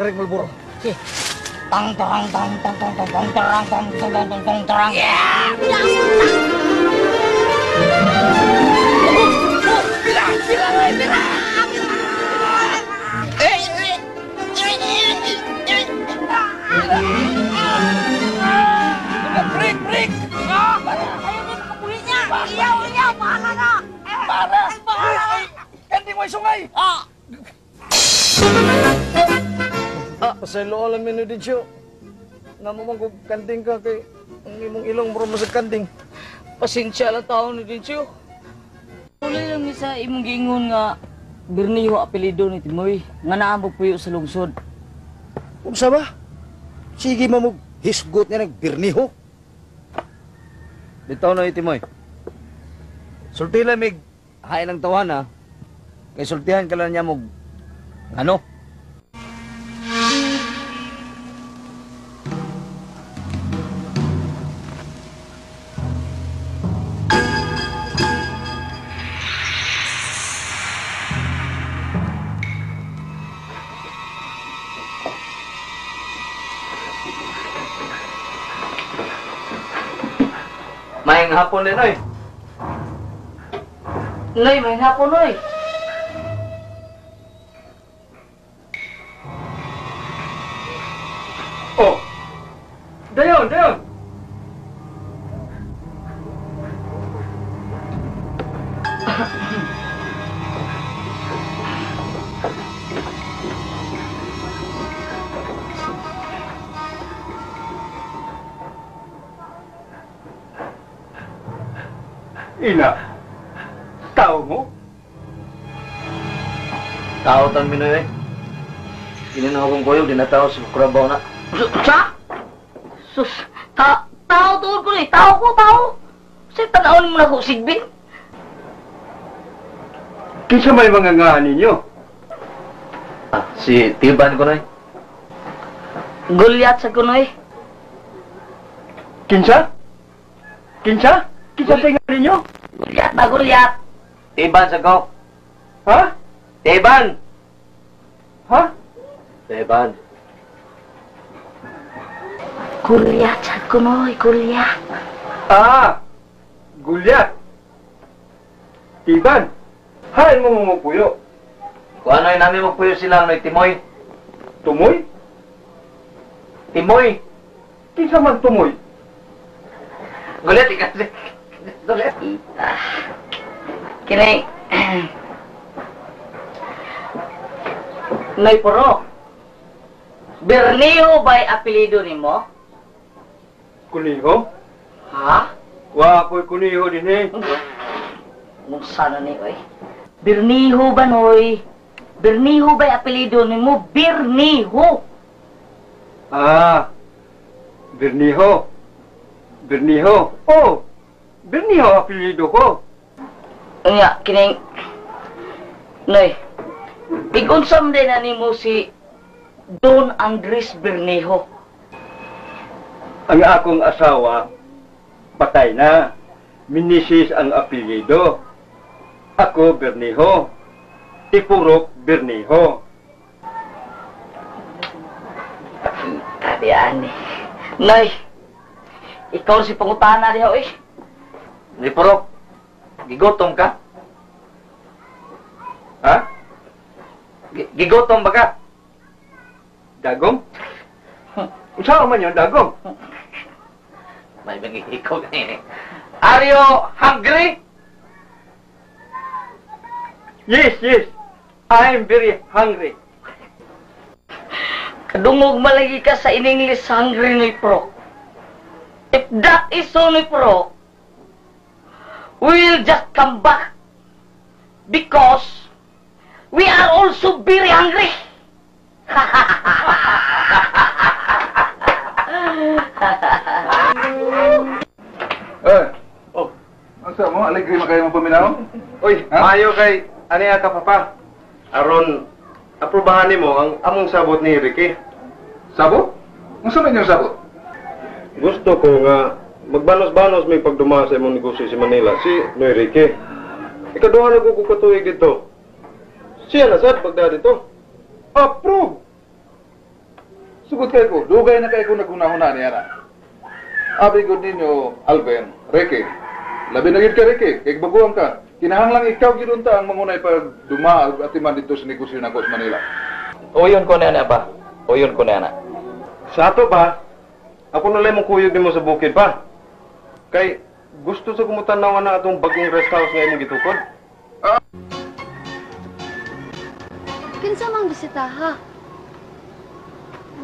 Break Malboro. Sige. Tang tang tang tang tang tang tang tang tang tang tang tang tang tang. Yeah! Pira! Pira! Pira! Break! Break! Ayaw na nakabuhi niya! Iyaw! Iyaw! Bahala na! Para! Bahala na! Kanding may sungay! Ah! Pasaylo lang menu din siyo. Nga mo man kung kanding ka kay ang imong ilong mura mo sa kanding. Pasensya lang tao ni Dincio. Uli lang mi sa imong giingon nga Berniho apelyido ni Timoy nga naa mo puyo sa lungsod. Unsa ba? Sige mamog hisgot niya nag Berniho. Bitaw na Timoy. Sulti lamig hain ang tawana ha. Kay sultihan ka lang niya mog ano? Maayong hapon din, oy. Noy, maayong hapon, oy. Oh! Dayon, dayon! Ina, tao mo? Tao tan minoy eh. Kinin akong kuyog, di na tao sa kurabaw na. Sa? Sus, tao tuod ko ni, tao ko, tao. Sa tanawin mo na ko, sigbin. Kinsa may mga ngahan ninyo? Ah, si Tiban ko na eh. Gulyat sa kunoy. Kinsa? Kinsa? Kinsa sa ngahan ninyo? Gulyat ba, gulyat? Tiban sa ko. Ha? Tiban! Ha? Tiban. Gulyat sa kunoy, gulyat. Ah! Gulyat! Tiban! Hain mo mumupuyo. Kung ano'y namin magpuyo sila, ano'y Timoy. Tumoy? Timoy! Kinsa man tumoy? Gulyat, ikaw. Gulyat. Kini. Noy Puro. Berniho ba'y apelyido nimo? Kuniho? Ha? Wa ko'y kuniho din eh. Unsa na ni oy? Berniho ba noy? Berniho ba'y apelyido nimo? Berniho. Ah, Berniho. Berniho. Oh, Berniho apelyido ko. Unya kining Noy. Ig-unsa man din na nimo si Don Andres Berniho? Ang akong asawa patay na. Minisis ang apelyido. Ako Berniho. Ipurok Berniho. Tabian ni. Noy, ikaw si pangutana diha oy. Ni Purok, gigotom ka? Ha? Gigotom ba ka? Dagom? Unsa man yun, dagom? May mangihikaw ka eh. Are you hungry? Yes, yes. I'm very hungry. Kadungog malagi ka sa in English hungry ni Pro. If that is so ni Pro, we'll just come back because we are also very hungry. Eh. Oh. Unsa mo? Alegre man kayo mapaminaw? Uy, Ha? maayo kay aniya ka papa. Aron aprobahan nimo ang among sabot ni Ricky. Sabot? Unsa man inyong sabot? Gusto ko nga magbanos-banos may pagduma sa imong negosyo sa Manila si Noy Ricky. Ikaduha na ko katuig dito. Siya na sad pagda dito. Approve. Sugot kay ko, dugay na kay ko nagunahuna niya na. Abi gud ninyo, Alvin, Ricky. Labi na gid ka, Ricky, kay baguhan ka. Kinahanglang ikaw gid unta ang mangunay pag duma at atiman dito sa negosyo nako sa Manila. Uyon ko na na ba? Uyon ko na na. Sa ato ba? Ako na lang mong kuyog nimo sa bukid pa. Kay gusto sa kumutanawan na atong bagong rest house nga imong gitukod. Kinsa mang bisita ha?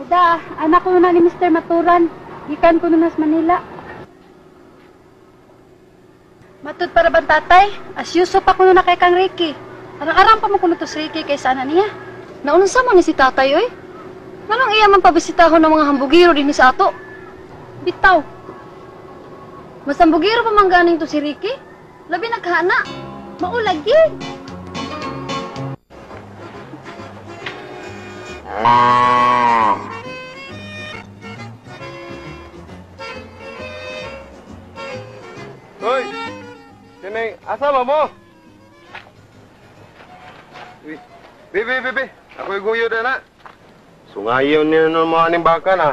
Da, anak ko na ni Mr. Maturan. Gikan ko na sa Manila. Matud para bang tatay? As Yusuf ako na kay Kang Ricky. Arang-arang pa mo kuno to si Ricky kaysa ana niya. Naunsa man ni si tatay oy? Nganong iya man pabisitahon ng mga hambugiro dinhi sa ato? Bitaw. Mas hambugiro pa man ganing to si Ricky. Labi nagkahana. Maulagi. Hoy! Sinay, asa ba mo? Uy, Bibi, bibi, ako'y guyo na na. Sungayon niyo ng mga aning baka na.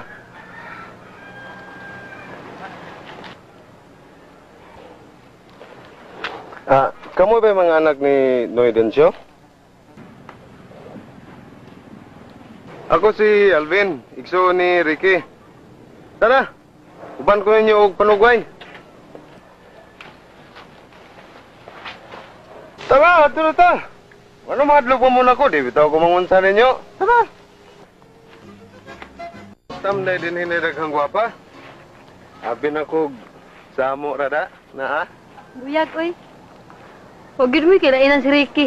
Ah, kamo ba yung mga anak ni Noy Dencio? Ako si Alvin, igso ni Ricky. Tara, uban ko ninyo og panugway. Tara, ato na ta. Ano mahadlok mo muna ko? Di bitaw ko mangunsa ninyo. Tara. Tamday din hinidaghang gwapa. Abi na ko sa amo rada na ah. Buyag oy. Huwag yun mo'y kilainan si Ricky.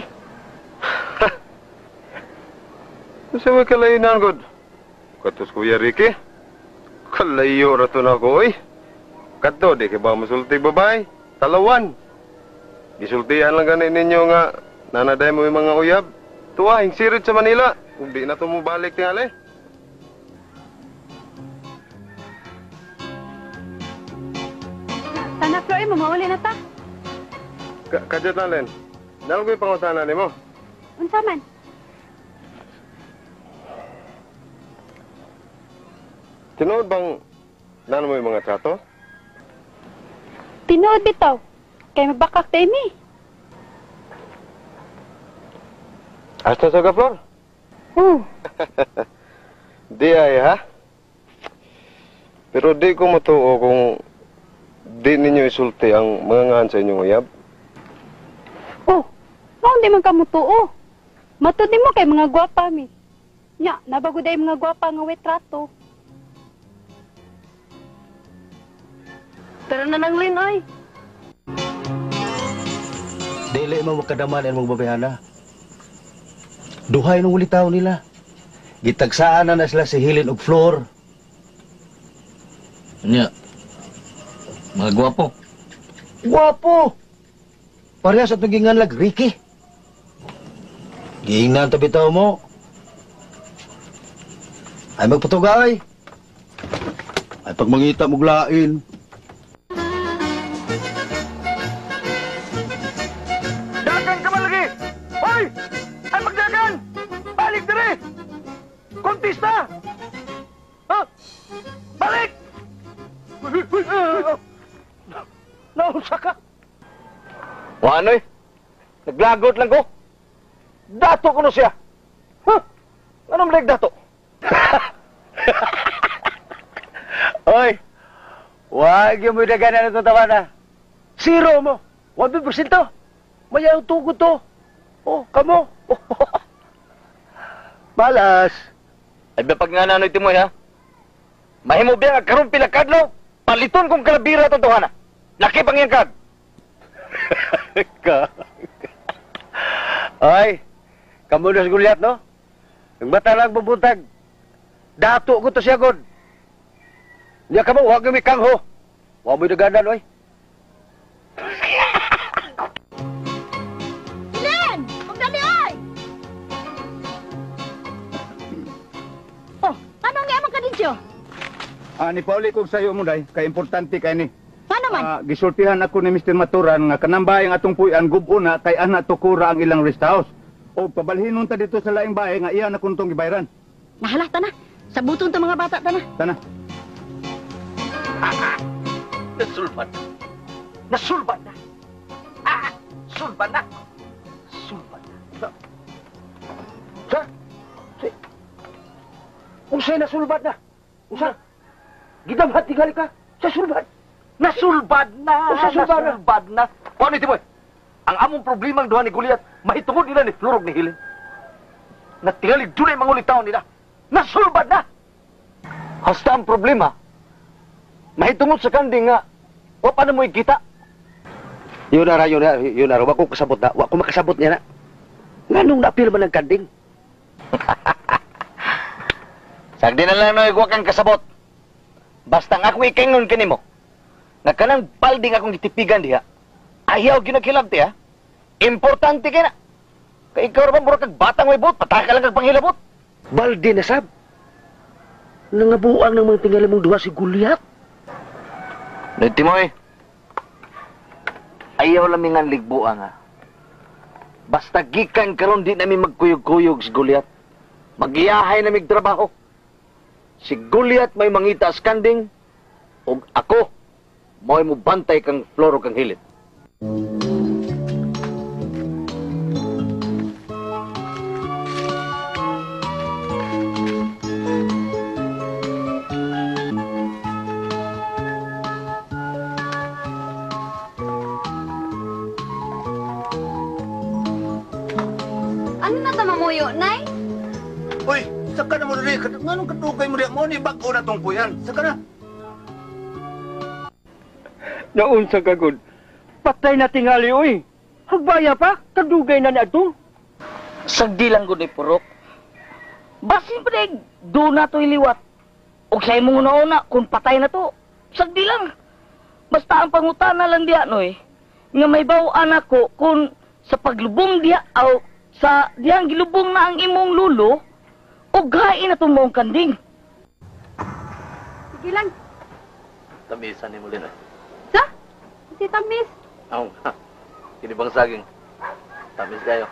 Unsa may kalainan god? Katos Kuya Ricky. Kalayo ra to na ko oy. Kadto di kay ba musulti babay? Talawan. Gisultihan lang gani ninyo nga nanaday mo yung mga uyab. Tuwa, hing sirit sa Manila. Kung di na to mo balik tingali. Tana Flo, eh, mamauli na ta. Kadyot na, Len. Dahil ko'y pangutana nimo. Unsa man? Tinuod bang nano mo yung mga trato? Tinuod bitaw. Kay mabakak tayo mi. Hasta sa ka, Flor? Oh. Di ay, ha? Pero di ko matuo kung di ninyo isulti ang mga ngahan sa inyong uyab. Oh, maon di man ka mutuo. Matud nimo kay mga gwapa mi. Nya, nabago day mga gwapa nga wetrato. Tara na nang Lin oy. Dili mo makadaman ang mga babayhana. Duhay nung ulitaw nila. Gitagsaan na na sila si Helen og Flor. Nya. Mga gwapo. Gwapo! Parehas at naging lag, Ricky. Giingnan tabi tao mo. Ay magpatugay. Ay pagmangita mo lain. Dagan ka man lagi! Hoy! Ay magdagan! Balik dire! Kontista! Ha? Balik! Nausa ka! Wanoy. Naglagot lang ko. Dato ko no siya. Huh? Anong leg dato? Oy! Wag yung mo dagan na itong tawana. Zero mo. 100%. Mayaw tugod to. Oh, kamo. Malas. Ay ba pag nga nanoy timoy ha? Mahimo biya nga karon pila kadlaw, paliton kong kalabira itong tuwana. Laki pang iyang kag. Ka. Ay, kamo na sa gulyat, no? Ang bata lang bubuntag. Dato ko to siya, God. Niya kamo, huwag yung mikangho. Huwag mo'y daganan, oy. Len! Magdali ay! Oh, anong nga man ka didyo? Ah, ni Pauli kong sayo mo day, kay importante kay ni. Paano man? Ah, gisultihan ako ni Mr. Maturan nga kanang bahay ang atong puy-an gubo na kay ana tukura ang ilang rest house. O pabalhinon ta dito sa laing bahay nga iya na kuntong gibayran. Nahalata na. Sabuton ta mga bata tana. Tana. Nasulban. Nasulban na. Ah, sulban na. Sulban na. Sa? Si? Unsay nasulbad na? Usa? Gidamhat tingali ka? Sa sulbad? Nasulbad na. Usa sulbad na. Nasulbad na. Kuan ni Timoy. Ang among problema ang duha ni Goliath, mahitungod nila ni Florog ni Helen. Natingali dunay mangulitaw nila. Nasulbad na. Hasta ang problema, mahitungod sa kanding nga, wa pa na mo'y kita. Yun na, yun na, yun na. Wa ko kasabot na. Wa ko makasabot niya na. Nganong naapil man ang kanding? Sagdi na lang na wa kang kasabot. Basta ang ako ikingon kanimo. Nga kanang balding akong gitipigan diha. Ayaw ginaghilabti ha. Importante kay na. Kay ikaw ra ba mura kag batang may buot, pataka lang kag panghilabot. Balde na sab. Nangabuang ng mga tingali mong duha si Goliath. Noy Timoy. Ayaw lamingan ligbuang ha. Basta gikan karon di nami magkuyog-kuyog si Goliath. Magiyahay na mig trabaho. Si Goliath may mangita sa kanding ug ako mo'y mubantay kang Floro kang Hilit. Ano na ta mamuyo, Nay? Uy, saka na mo rin. Nganong katukay mo rin? Mo ni bago na tong puyan. Saka na. Naunsa ka gud. Patay na tingali oy. Hagbaya pa, kadugay na nato. Sagdi lang gud ni Purok. Basin pa deg, do na to iliwat. Og sa imong una-una, kung patay na to, sagdi lang. Basta ang pangutana lang diya, noy, nga may bawaan ako kung sa paglubong diya, aw sa diyang gilubong na ang imong lulo, og hain na itong maong kanding. Sige lang. Tamisan ni mo Lin. Sa? Si Tamis. Aw, kini bang saging? Tamis kayo.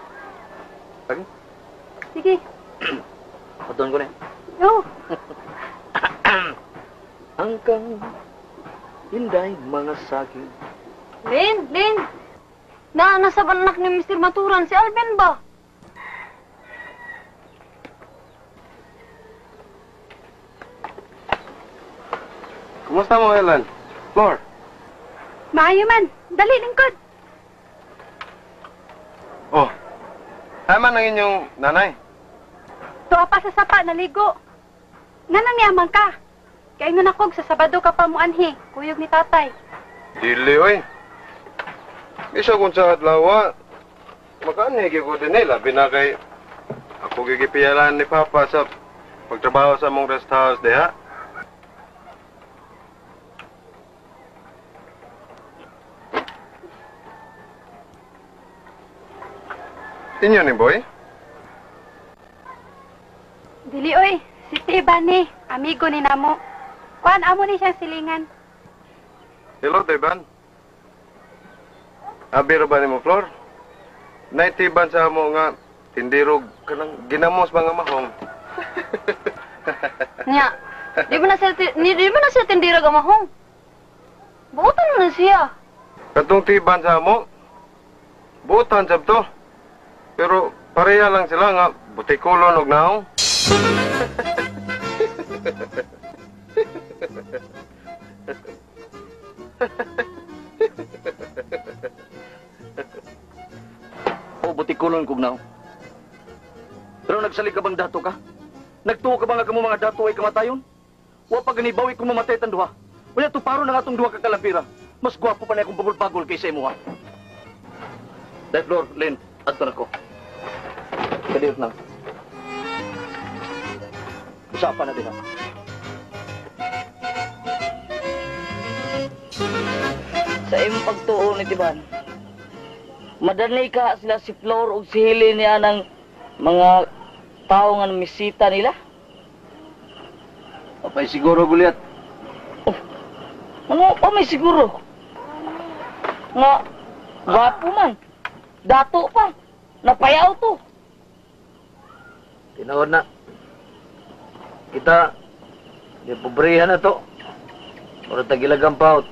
Saging? Sige. Patuon ko na. Oh. Angkang inday mga saging. Lin, Lin. Na nasa anak ni Mr. Maturan si Alvin ba? Kumusta mo, Helen? Flor? Maayo man. Dali lingkod. Oh, tama ng inyong nanay. Tuwa pa sa sapa naligo. Nganang niamang ka? Kaya ingon ako sa Sabado ka pa muanhi, kuyog ni tatay. Dili, oy. Isa kung sa adlaw, makaanhi gyud ko din eh. Labi na kay ako gigipiyalan ni Papa sa pagtrabaho sa among rest house diha. Inyo ni boy? Dili oy, si Tiba ni, amigo ni namo. Kuan amo ni siyang silingan. Hello, Tiban. Abi ra ba nimo, Flor? Naitiban sa amo nga tindirog kanang ginamos mga mahong. Nya, di ba na siya, di ba na siya tindira gamahong? Buotan mo na siya. Katong tiban sa amo, buotan sab to. Pero pareha lang sila nga butikulon og naong. O butikulon kog naong. Pero nagsalig ka bang dato ka? Nagtuo ka ba nga kamo mga dato ay kamatayon? Wa pa gani bawi kung mamatay tan duha. Wala tuparo na nga atong duha ka kalabira. Mas gwapo pa na akong bagol-bagol kaysa imuha. Dahil Flor, Lynn, adto na ko. Kadiyot na. Usapan na din ha. Sa imong pagtuo ni Tiban, madanay ka sila si Flor ug si Helen niya ng mga tao nga misita nila. Apay siguro, Goliath. Oh, ano pa may siguro? Nga, gwapo man. Dato pa. Napayaw to. Tinuod na. Kita, di pobrihan na to. Mura tagilagang paut.